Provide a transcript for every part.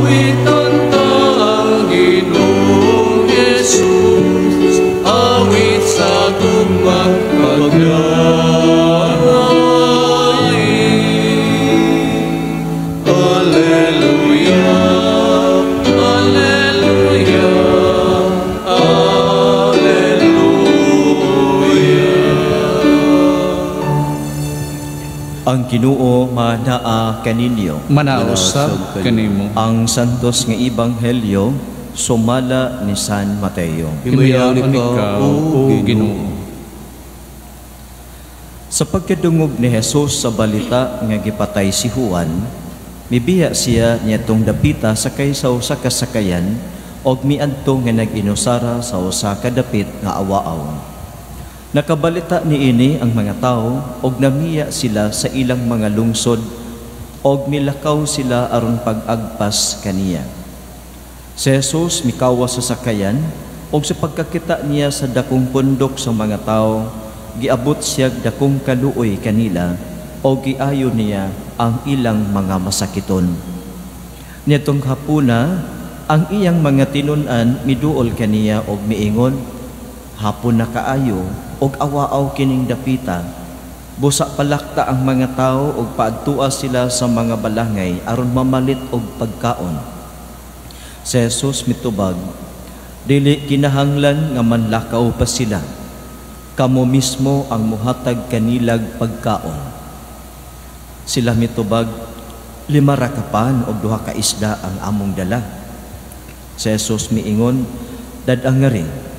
Awitan ta ang Ginoong Jesus, awit sa gugma'g paglain. Alleluia, Alleluia, Alleluia. Ang Ginoo manaa kaninyo. Manaa usab kanimo. Ang santos nga ebanghelyo sumala ni San Mateo. Himayaon ikaw, O Ginoo. Sa pagkadungog ni Jesus sa balita nga gipatay si Juan, mibiya siya niadtong dapita sakay sa usa ka sakayan og miadto nga nag-inusara sa usa ka dapit nga awaaw. Nakabalita niini ang mga tawo og namiya sila sa ilang mga lungsod og milakaw sila aron pag-agpas kaniya. Si Jesus mikawas sa sakayan og sa pagkakita niya sa dakong pundok sa mga tawo, giabot siya dakong kaluoy kanila og giayo niya ang ilang mga masakiton. Niadtong hapuna, ang iyang mga tinun-an miduol kaniya og miingon, "Hapon na kaayo og awaaw kining dapita. Busa palakta ang mga tawo og paadtua sila sa mga balangay aron mamalit og pagkaon." Si Jesus mitubag, "Dili kinahanglan nga manlakaw pa sila. Kamo mismo ang muhatag kanilag pagkaon." Sila mitubag, "5 ra ka pan og 2 ka isda ang among dala." Si Jesus miingon, "Dad-a ngari."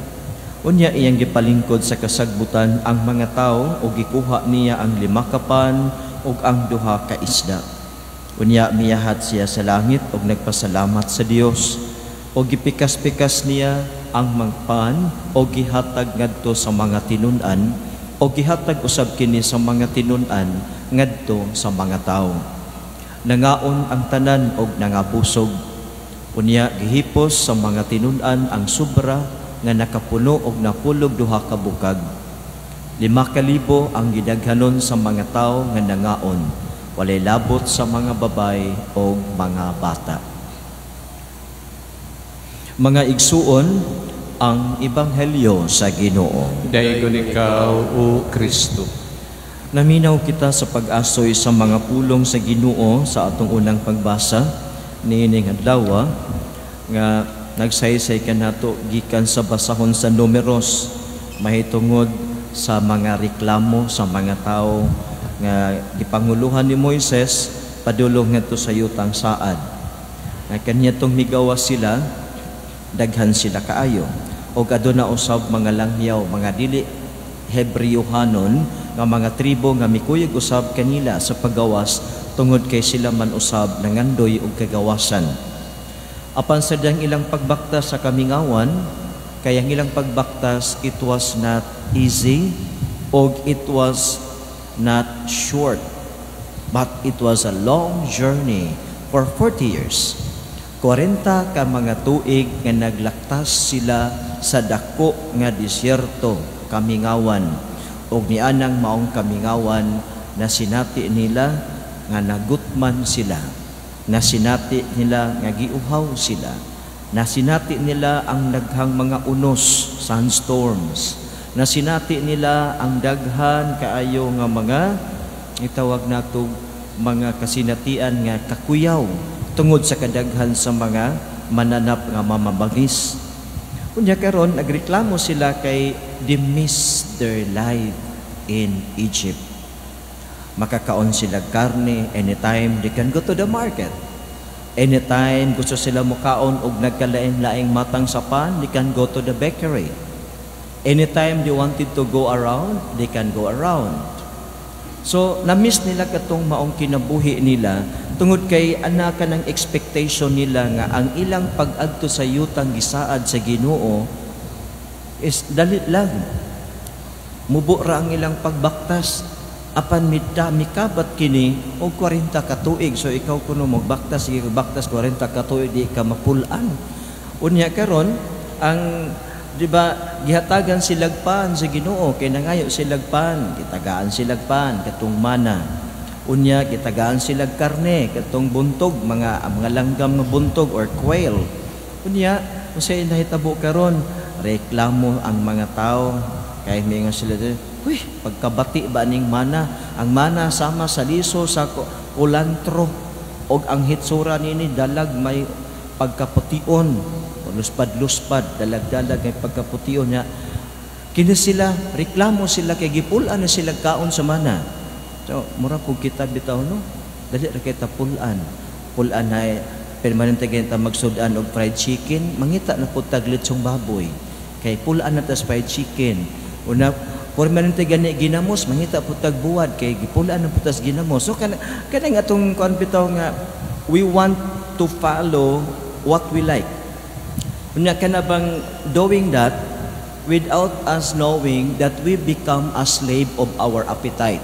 Unya iyang gipalingkod sa kasagbutan ang mga tawo og gikuha niya ang 5 ka pan ug ang 2 ka isda. Unya miyahat siya sa langit og nagpasalamat sa Dios og gipikas-pikas niya ang mga pan og gihatag ngadto sa mga tinun-an og gihatag usab kini sa mga tinun-an ngadto sa mga tawo. Nangaon ang tanan og nangabusog. Unya gihipos sa mga tinun-an ang sobra nga nakapuno og napulog 2 ka bukag. 5,000 ang gidaghanon sa mga tawo nga nangaon, walay labot sa mga babay og mga bata. Mga igsuon, ang ebanghelyo sa Ginoo. Daygon ikaw, O Kristo. Naminaw kita sa pag-asoy sa mga pulong sa Ginoo sa atong unang pagbasa niining adlaw nga nagsaysay kanato gikan sa basahon sa Numeros mahitungod sa mga reklamo sa mga tawo nga gipanguluhan ni Moises padulong ngadto sa yutang saad. Nga kaniadtong migawas sila, daghan sila kaayo og aduna usab mga langyaw, mga dili Hebreohanon nga mga tribo nga mikuyog usab kanila sa paggawas tungod kay sila man usab nangandoy og kagawasan. Apan sa diyang ilang pagbaktas sa kamingawan, kay ang ilang pagbaktas, it was not easy og it was not short, but it was a long journey for 40 years. 40 ka mga tuig nga naglaktas sila sa dako nga disyerto, kamingawan. Og nianang maong kamingawan, nasinati nila nga nagutman sila, nasinati nila nga giuhaw sila, nasinati nila ang daghang mga unos, sandstorms, nasinati nila ang daghan kaayo nga mga itawag nato mga kasinatian nga kakuyaw tungod sa kadaghan sa mga mananap nga mamabangis. Unya karon nagreklamo sila kay they miss their life in Egypt. Makakaon sila karne anytime they can go to the market. Anytime gusto sila mukaon og nagkalain-laing matang sa pan, they can go to the bakery. Anytime they wanted to go around, they can go around. So, na-miss nila katong maong kinabuhi nila tungod kay anaka ng expectation nila nga ang ilang pag-adto sa yutang gisaad sa Ginoo is dali lang. Mubo ra ang ilang pagbaktas. Apan mikabat kini og 40 ka tuig. So ikaw kuno magbaktas, sige baktas 40 ka tuig, di ka mapul-an. Unya karon ang di ba gihatagan silag pan sa Ginoo kay nangayo silag pan, gitagaan silag pan katong mana. Unya gitagaan sila karne, katong buntog, mga langgam nga buntog or quail. Unya, unsay nahitabo karon? Reklamo ang mga tao kay mingon sila, "Uy, pagkabati ba ning mana? Ang mana sama sa liso sa kulantro og ang hitsura nini dalag may pagkapution, luspad-luspad, dalag-dalag may pagkapution niya." Kini sila, reklamo sila kay gipul-an na sila kaon sa mana. So, mura pud kita bitaw, no? Dali ra kay ta pul-an. Pul-an ay permanente kay ta magsud-an og fried chicken, mangita na pud tag litsong baboy. Kay pul-an na ta sa fried chicken. Una, permanente gani ginamos, mangita pud tag buwad kay gipul-an na pud tas ginamos. So kanang atong kuan bitaw nga we want to follow what we like. Unya, kana bang doing that without us knowing that we become a slave of our appetite.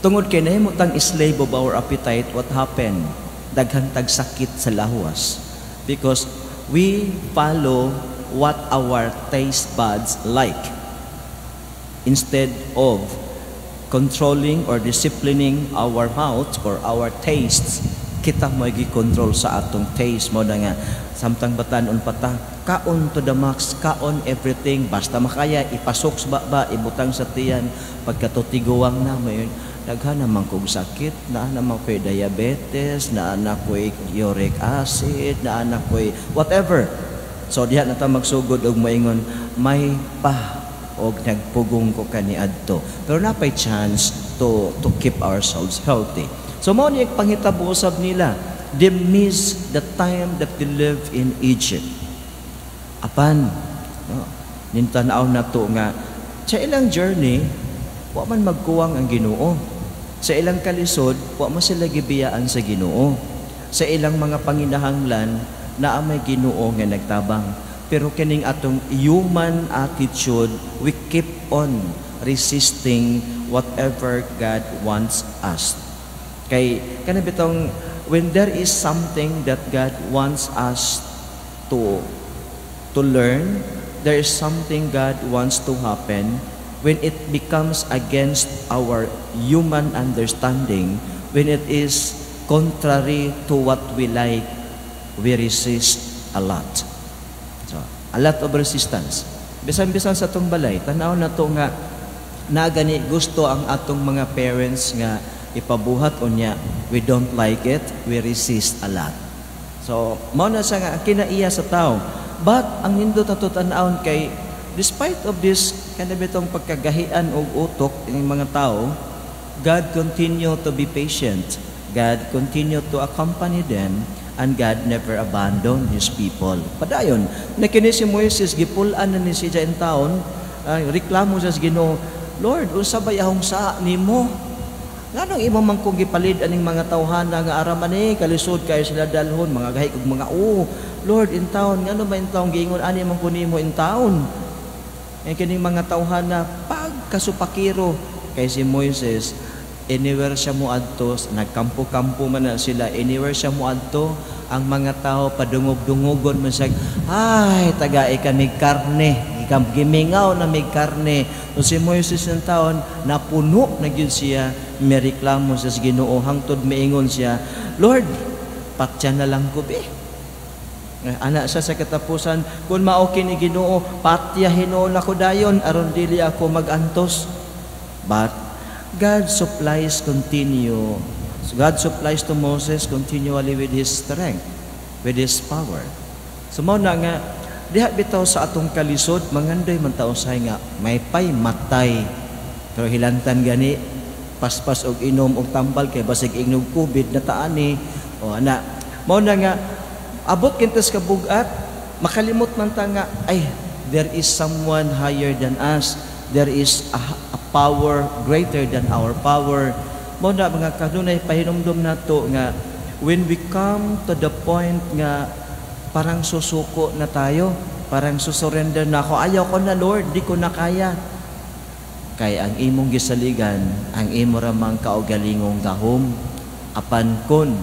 Tungod kay nahimo tang slave of our appetite, what happened? Daghan tag sakit sa lawas. Because we follow what our taste buds like instead of controlling or disciplining our mouth or our tastes. Kita mo gi-control sa atong taste mo na nga samtang batan-on pa ta, kaon to the max, kaon everything basta makaya ipasok sa baba, ibutang sa tiyan. Pagkatutiguang na mayon, daghan naman kog sakit, naa naman ko'y diabetes, naa na ko'y uric acid, naa na ko'y whatever. So diha na ta magsugod og moingon, may pa og nagpugong ko kaniadto. Pero napay chance to keep ourselves healthy. So mao ni panghitabo usab nila. They miss the time that they live in Egypt. Apan, no, nintanaw na to nga sa ilang journey, wa man magkuwang ang Ginoo. Sa ilang kalisod, wa man sila gibiyaan sa Ginoo. Sa ilang mga panginahanglan, naa may Ginoo nga nagtabang. Pero kining atong human attitude, we keep on resisting whatever God wants us. Kay kana bitong when there is something that God wants us to learn, there is something God wants to happen, when it becomes against our human understanding, when it is contrary to what we like, we resist a lot. So, a lot of resistance. Bisan-bisan sa atong balay, tanaw na to nga nagani gusto ang atong mga parents nga ipabuhat, unya we don't like it, we resist a lot. So, mao na siya nga kinaiya sa tao. But ang nindot ato tan-awon kay despite of this kana bitong pagkagahian og utok ng mga tao, God continue to be patient. God continue to accompany them and God never abandoned His people. Padayon, na kini si Moises, gipul-an na ni siya in taon, reklamo siya sa Ginoo, "Lord, unsa bay ahong saa nimo? Nganong imo man kong gipalid aning mga tawhana nga ara man eh, kalisod kayo sila dalhon, mga gahi kog mga o. Lord, in taon, ngano ba in taon giingon ani man ko nimo in taon? Eh kining mga tawhana pagkasupakiro." Kay si Moises, anywhere siya moadto, nagkampo-kampo man na sila, anywhere siya moadto, ang mga tao padungog-dungogon man siya, "Ay, tagae kami karne, gimingaw na may karne." So si Moises ng taon, napuno na gyud siya, mireklamo siya sa Ginoo, hangtod miingon siya, "Lord, patya na lang ko be." Ana siya sa katapusan, "Kung mao kini Ginoo, patya hinuon ako dayon aron dili ako magantos." But God supplies continue. God supplies to Moses continually with His strength, with His power. So mao na nga diha bitaw sa atong kalisod, mangandoy man ta usahay nga may pay matay. Pero hilantan gani paspas og inom og tambal kay basig ingnog COVID na taani o ana. Mao na nga abot kintas kabugat, makalimot man ta nga ay, there is someone higher than us. There is a power greater than our power. Mao na mga kanunay pahinumdom nato nga when we come to the point nga parang susuko na tayo, parang susurrender na ako, "Ayaw ko na, Lord, di ko na kaya." Kay ang imong gisaligan, ang imo ramang kaugalingong gahom. Apan kun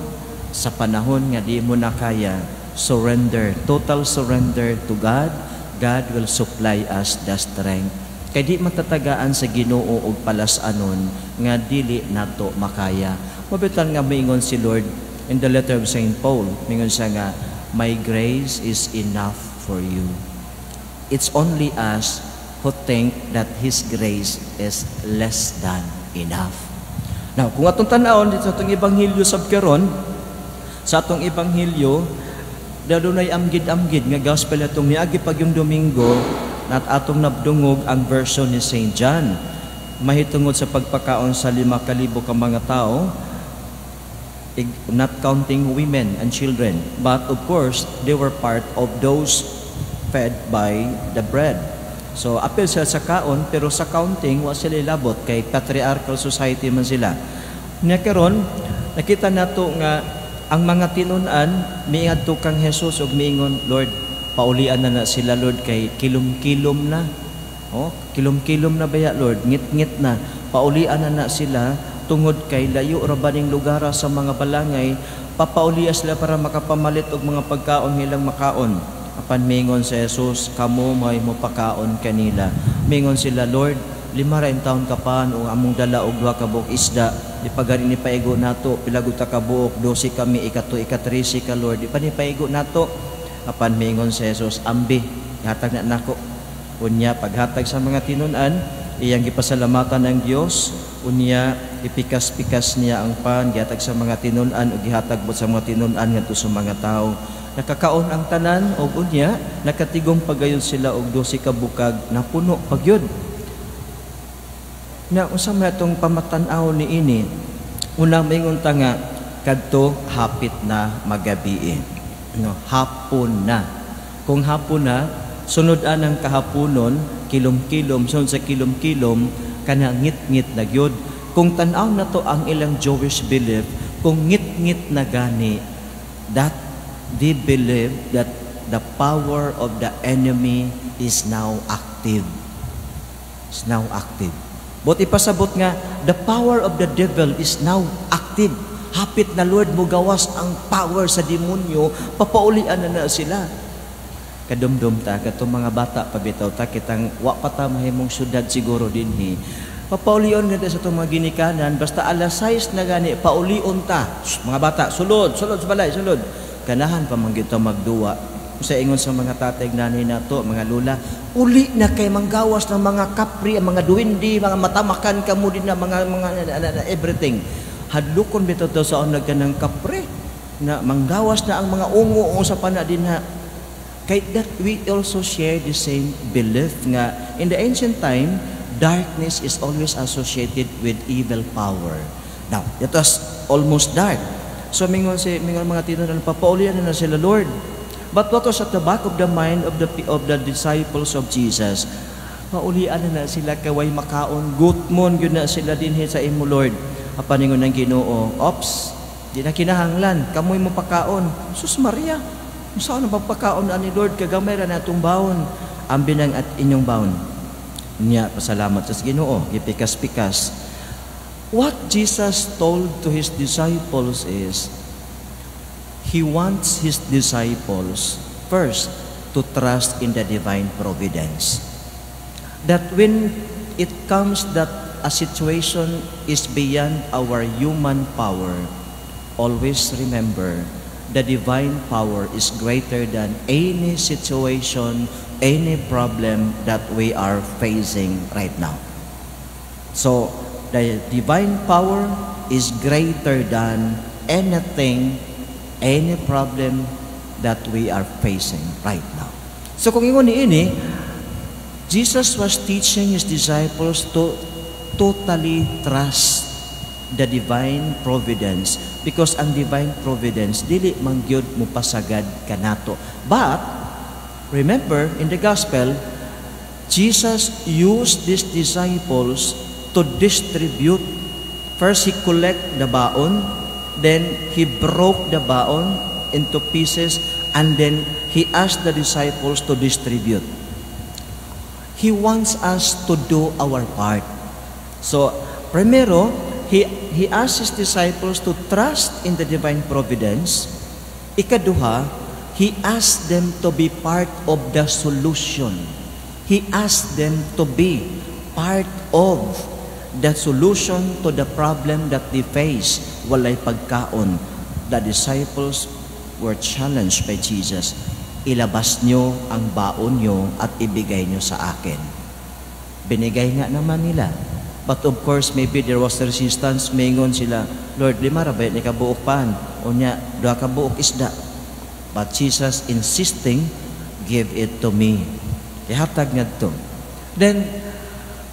sa panahon nga di mo na kaya, surrender, total surrender to God. God will supply us the strength. Kay di man ta tagaan sa Ginoo og palas-anon nga dili nato makaya. Mao bitaw nga moingon si Lord in the letter of St. Paul, mingon siya nga, "My grace is enough for you." It's only us who think that His grace is less than enough. Now, kung atong tan-awon dito sa atong ebanghelyo sab karon, sa atong ebanghelyo, dunay amgid-amgid nga gospel atong niagi pag yung Domingo at atong nabdungog ang version ni St. John mahitungod sa pagpakaon sa 5,000 ka mga tao, not counting women and children. But of course, they were part of those fed by the bread. So, apil sila sa kaon, pero sa counting, wa sila ilabot kay patriarchal society man sila. Nya karon, nakita nato nga ang mga tinun-an miadto kang Jesus ug miingon, "Lord, paulian na na sila, Lord, kay kilom-kilom na. Oh, kilom-kilom na baya, Lord, ngit-ngit na. Paulian na na sila tungod kay layo ra ba ning lugar sa mga balangay, papaulia sila para makapamalit og mga pagkaon ilang makaon." Apan mingon si Jesus, "Kamo may mopakaon kanila." Mingon sila, "Lord, 5 ra taon ka pan o among dala og duha ka buok isda. Di pa gani ni paigo nato, pila gud ta ka buok, 12 kami, ikato, ika-13 ka, Lord. Di pa ni paigo nato." Apan mingon si Jesus, "Ambi, ihatag na nako." Unya paghatag sa mga tinun-an, iyang gipasalamatan ang Dios, unya ipikas-pikas niya ang pan, gihatag sa mga tinun-an ug gihatag sa mga tinun-an ngadto sa mga tawo. Nakakaon ang tanan ug unya nakatigom pagayon sila og 12 ka bukag, napuno pagyud. Na unsa man atong pamatan-aw ni ini? Una, maingon ta nga kadto hapit na magabi. No, hapon na. Kung hapon na, sunod anang kahaponon, kilom-kilom, sunod sa kilom-kilom, kana ngit-ngit na gyud. Kung tan-aw na to ang ilang Jewish belief, kung ngit-ngit na gani, that they believe that the power of the enemy is now active. Is now active. But ipasabot nga, the power of the devil is now active. Hapit na, Lord, mo gawas ang power sa demonyo, papaulian na na sila. Kadumdum ta, katong mga bata pabitaw ta, kitang wa pa ta mahimong syudad siguro dinhi. Papaulion nga sa itong mga ginikanan, basta alas 6 na gani, paulion ta. Shh, mga bata, sulod, sulod sa balay, sulod. Ganahan pa man gyud ta magduwa. Sa ingon sa mga tatay nanay nato, mga lula, "Uli na kay manggawas ng mga kapri, ang mga duwende, mga matamakan kamo din na mga everything." Hadlokon bitaw to sa unag ng kapre na manggawas na ang mga ungo o sa pana din ha. Kay that we also share the same belief nga in the ancient time, darkness is always associated with evil power. Now, it was almost dark. So mingon si mingon mga tinunan, "Papaulian na sila, Lord." But what was at the back of the mind of the disciples of Jesus? Paulian na na sila kay way makaon, gutmon gyud na sila dinhi sa imo, Lord. Apan ingon ng Ginoo, "Ops, di na kinahanglan, kamoy mo pakaon." Sus Maria, saan ang pagpakaon ani, Lord, kagamay ra na atong baon. "Ambi nang at inyong baon." Niya pasalamat sa Ginoo, gipikas-pikas. What Jesus told to his disciples is, he wants his disciples first to trust in the divine providence. That when it comes that a situation is beyond our human power, always remember the divine power is greater than any situation, any problem that we are facing right now. So, the divine power is greater than anything, any problem that we are facing right now. So kung ingon ni ini, Jesus was teaching his disciples to totally trust the divine providence because ang divine providence dili man gyud mopasagad kanato. But remember, in the gospel, Jesus used these disciples to distribute. First he collect the baon, then he broke the baon into pieces, and then he asked the disciples to distribute. He wants us to do our part. So, primero, he asked his disciples to trust in the divine providence. Ikaduha, he asked them to be part of the solution. He asked them to be part of the solution to the problem that they face. Walay pagkaon. The disciples were challenged by Jesus. "Ilabas nyo ang baon nyo at ibigay nyo sa akin." Binigay nga naman nila. But of course, maybe there was resistance. Mingon sila, "Lord, lima ra ba ni kabuok pan? Unya, duha ka buok isda." But Jesus insisting, "Give it to me." Ihatag ngadto. Then,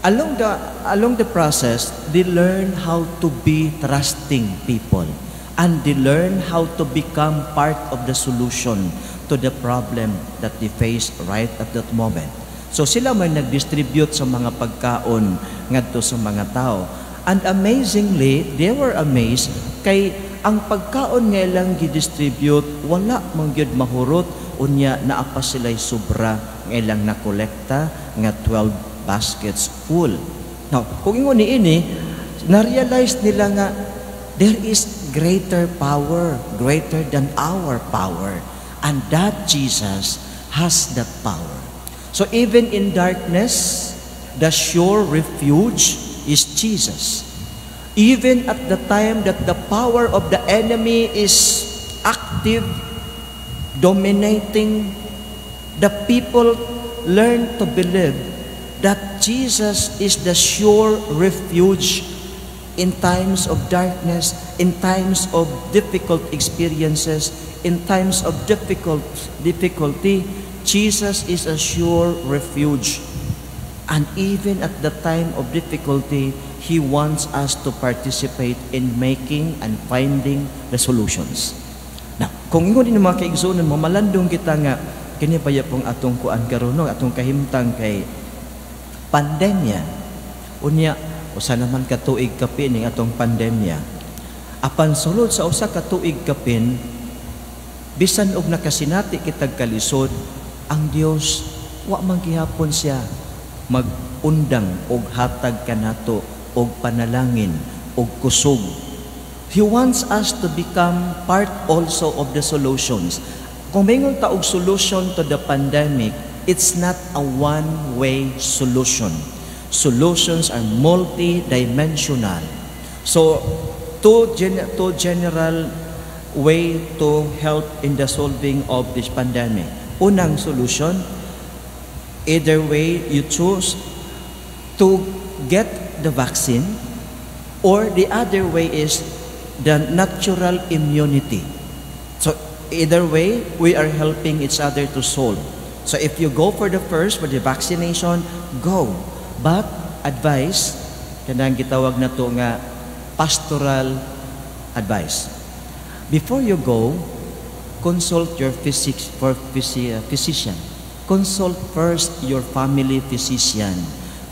along the process, they learn how to be trusting people. And they learn how to become part of the solution to the problem that they face right at that moment. So sila may nag-distribute sa mga pagkaon ngadto sa mga tao. And amazingly, they were amazed kay ang pagkaon nga ilang gi-distribute, wala man gyud mahurot, unya naa pa sila'y sobra nga ilang nakolekta nga 12 baskets full. Now, kung ingon ni ini, na-realize nila nga there is greater power, greater than our power. And that Jesus has that power. So even in darkness, the sure refuge is Jesus. Even at the time that the power of the enemy is active, dominating, the people learn to believe that Jesus is the sure refuge in times of darkness, in times of difficult experiences, in times of difficulty, Jesus is a sure refuge. And even at the time of difficulty, He wants us to participate in making and finding the solutions. Now, kung ingon din mga kaigsuonan mo, malandong kita nga kini pa pong atong kuan karon, no, atong kahimtang kay pandemya. Unya, usa naman ka tuig kapin ning atong pandemya. Apan sulod sa usa ka tuig kapin, bisan og nakasinati kitag kalisod, ang Dios wa man gihapon siya magundang og hatag kanato og panalangin og kusog. He wants us to become part also of the solutions. Kung maingon ta og solution to the pandemic, it's not a one-way solution. Solutions are multi-dimensional. So, two general way to help in the solving of this pandemic. Unang solution, either way you choose to get the vaccine or the other way is the natural immunity. So either way, we are helping each other to solve. So if you go for the first, for the vaccination, go. But advice, kanang gitawag na to nga pastoral advice. Before you go, consult your physician. Consult first your family physician.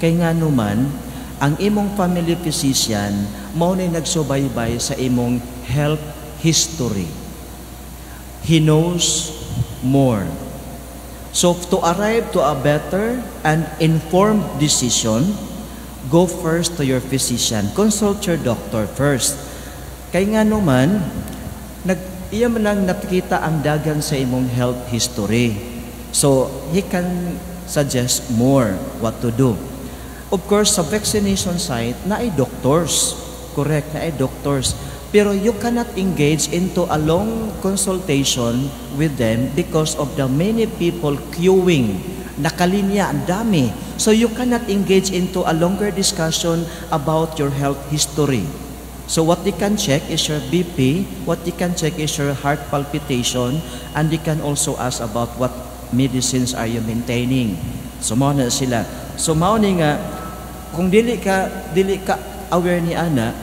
Kay nga naman, ang imong family physician mao na nagsubaybay sa imong health history. He knows more. So to arrive to a better and informed decision, go first to your physician. Consult your doctor first. Kay nga naman, iya man ang nakita ang dagan sa imong health history. So, he can suggest more what to do. Of course, sa vaccination site, naay doctors. Correct, naay doctors. Pero you cannot engage into a long consultation with them because of the many people queuing. Nakalinya, ang dami. So you cannot engage into a longer discussion about your health history. So what they can check is your BP, what they can check is your heart palpitation, and they can also ask about what medicines are you maintaining. So mao na sila. So mao ni nga kung dili ka aware ni ana,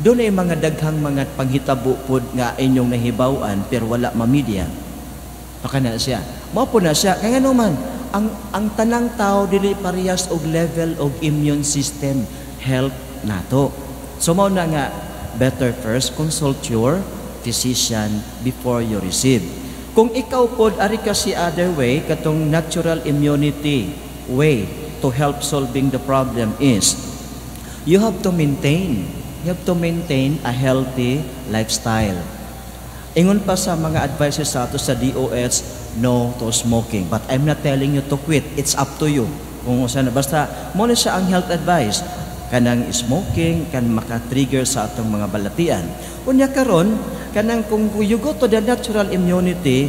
dunay mga daghang mga panghitabo pod nga inyong nahibaw-an pero wala ma-media. Baka na siya. Mao po na siya. Kaya nga naman, ang tanang tao dili parehas og level og immune system health nato. So mao na nga better first consult your physician before you receive. Kung ikaw pod ari ka si other way, katong natural immunity way to help solving the problem is you have to maintain a healthy lifestyle. Ingon pa sa mga advices sa ato sa DOH, no to smoking. But I'm not telling you to quit. It's up to you. Kung usa na basta mo na siya ang health advice, kanang smoking kan maka-trigger sa atong mga balatian. Unya karon, kanang kung you go to the natural immunity,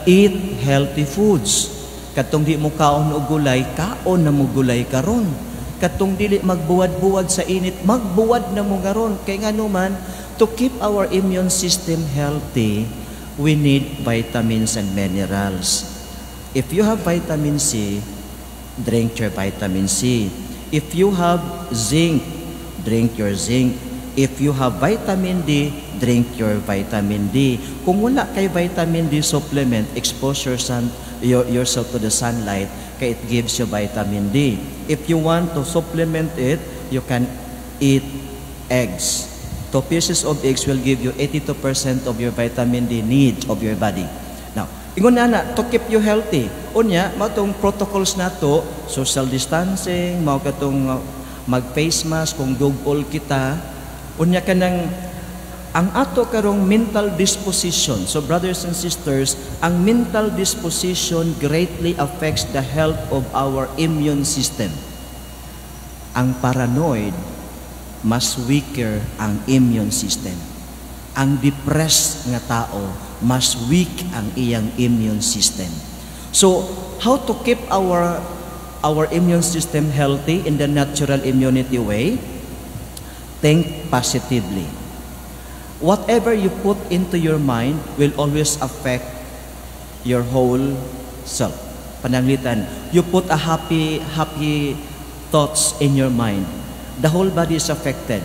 eat healthy foods. Katong di mo kaon og gulay, kaon na mo gulay karon. Katong dili magbuwad-buwad sa init, magbuwad na mo karon. Kay ngano man, to keep our immune system healthy, we need vitamins and minerals. If you have vitamin C, drink your vitamin C. If you have zinc, drink your zinc. If you have vitamin D, drink your vitamin D. Kung wala kay vitamin D supplement, expose yourself to the sunlight kay it gives you vitamin D. If you want to supplement it, you can eat eggs. Two pieces of eggs will give you 82% of your vitamin D need of your body. Now, ingon na na, to keep you healthy. Unya, mao tong protocols nato, social distancing, mao katong mag-face mask kung dugol kita. Unya, kanang ang ato karong mental disposition. So brothers and sisters, ang mental disposition greatly affects the health of our immune system. Ang paranoid, mas weaker ang immune system. Ang depressed nga tao, mas weak ang iyang immune system. So, how to keep our immune system healthy in the natural immunity way? Think positively. Whatever you put into your mind will always affect your whole self. Pananglitan, you put a happy, happy thoughts in your mind, the whole body is affected.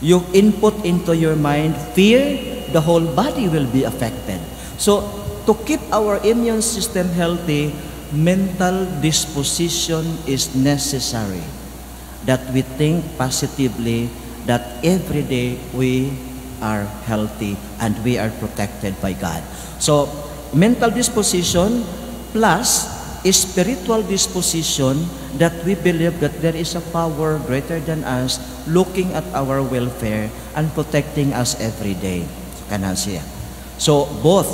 You input into your mind fear, the whole body will be affected. So, to keep our immune system healthy, mental disposition is necessary. That we think positively, that every day we are healthy and we are protected by God. So, mental disposition plus spiritual disposition that we believe that there is a power greater than us looking at our welfare and protecting us every day. Kana siya. So, both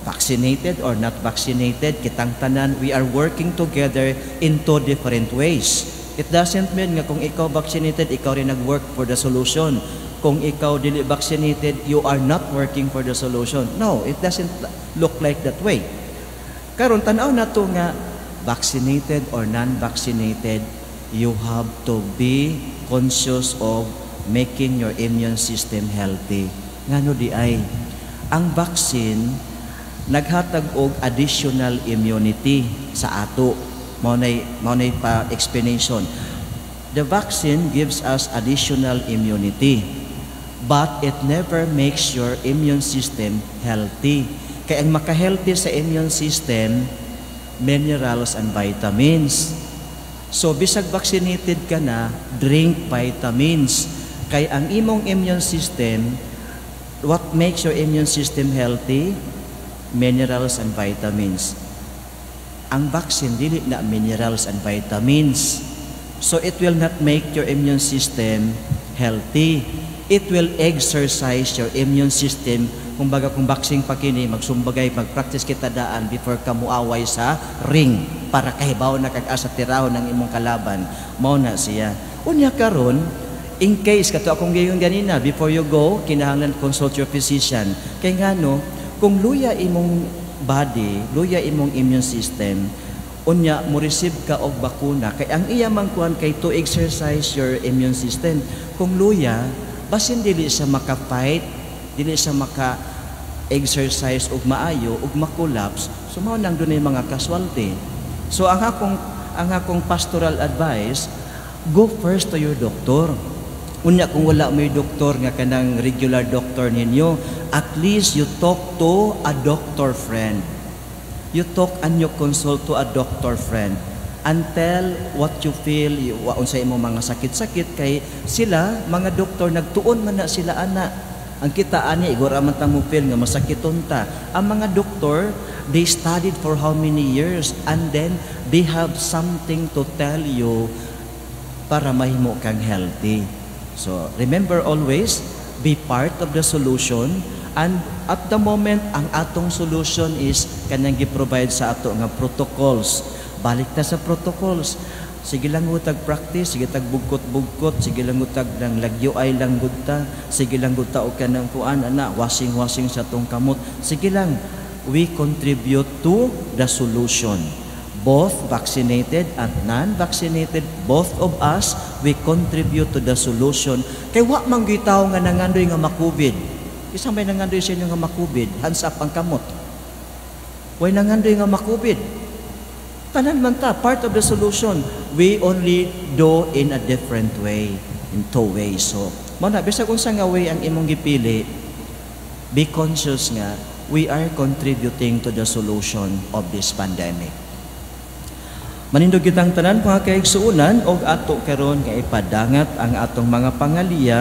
vaccinated or not vaccinated, kitang tanan, we are working together in two different ways. It doesn't mean nga kung ikaw vaccinated, ikaw rin nag-work for the solution. Kung ikaw dili vaccinated, you are not working for the solution. No, it doesn't look like that way. Karon, tan-aw nato nga vaccinated or non-vaccinated, you have to be conscious of making your immune system healthy. Ngano diay? Ang vaccine naghatag og additional immunity sa ato. Mao nay pa explanation. The vaccine gives us additional immunity, but it never makes your immune system healthy. Kay ang maka-healthy sa immune system, minerals and vitamins. So bisag vaccinated ka na, drink vitamins. Kay ang imong immune system, what makes your immune system healthy? Minerals and vitamins. Ang vaccine dili na minerals and vitamins. So it will not make your immune system healthy. It will exercise your immune system. Kumbaga, kung boxing pa kini, magsumbagay, mag-practice kita daan before ka muaway sa ring para kahibaw na kag asa tirahon ng imong kalaban. Mao na siya. Unya karon, in case kato akong giingon ganina, before you go, kinahanglan consult your physician. Kay ngano, kung luya imong body, luya imong immune system, unya mo receive ka og bakuna, kay ang iya man kuan kay to exercise your immune system. Kung luya, basin dili siya maka-fight, dili siya maka exercise og maayo ug ma-collapse. So mao nang dunay mga casualty. So ang akong pastoral advice, go first to your doctor. Unya kung wala mo'y doktor nga kanang regular doctor ninyo, at least you talk to a doctor friend. You talk and you consult to a doctor friend and tell what you feel, unsa imong mga sakit-sakit, kay sila mga doktor, nagtuon man na sila ana. Ang kita ani, igora man ta mo feel nga masakiton ta. Ang mga doktor, they studied for how many years and then they have something to tell you para mahimo kang healthy. So, remember always, be part of the solution, and at the moment, ang atong solution is kanang gi-provide sa ato nga protocols. Balik ta sa protocols. Sige lang tag practice, sige tag bugkot-bugkot, sige lang tag nang lagyo ay lang gud ta, sige lang gud ta og kanang kuan ana, washing-washing sa tong kamot. Sige lang, we contribute to the solution. Both vaccinated and non-vaccinated, both of us, we contribute to the solution. Kay wa man gyud tawo nga nangandoy nga makubid. Isa may nangandoy sa inyo nga makubid, hands up ang kamot. Way nangandoy nga makubid. Tanan man ta, part of the solution. We only do in a different way, in two ways. So, mao na, bisag unsa nga way ang imong gipili, be conscious nga we are contributing to the solution of this pandemic. Manindog kitang tanan, mga kaigsuonan, og ato karon nga ipadangat ang atong mga pangaliya.